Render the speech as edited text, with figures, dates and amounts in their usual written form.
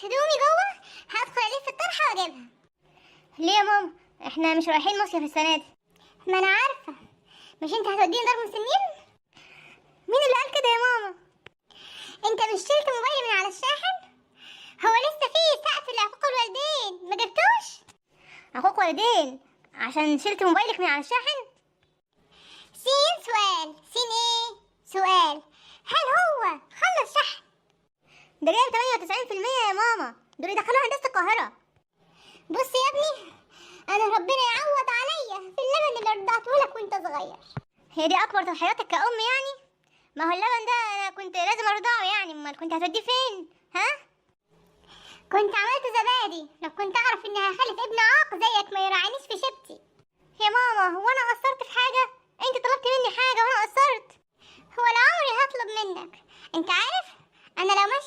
هدومي جوه، هدخل الف الطرحة واجيبها. ليه يا ماما؟ احنا مش رايحين مصيف السنة دي. ما انا عارفه، مش انت هتوديني دار مسنين؟ مين اللي قال كده يا ماما؟ انت مش شلت موبايلي من على الشاحن؟ هو لسه فيه سقف لعقوق الوالدين ما جبتوش؟ عقوق والدين عشان شلت موبايلك من على الشاحن؟ سين سؤال، سين ايه؟ سؤال. هل هو خلص شحن؟ ده جايب 98% يا ماما، دول يدخلوه هندسة القاهرة. بص يا ابني، انا ربنا يعوض عليا في اللبن اللي رضعته لك وانت صغير. هي دي اكبر تضحياتك كأم يعني؟ ما هو اللبن ده انا كنت لازم ارضعه يعني، امال كنت هتوديه فين؟ ها؟ كنت عملت زبادي لو كنت اعرف اني هخلف ابن عاق زيك ما يراعينيش في شبتي. يا ماما، هو انا قصرت في حاجة؟ انت طلبت مني حاجة وانا قصرت؟ هو لا عمري هطلب منك. انت عارف انا لو ماشي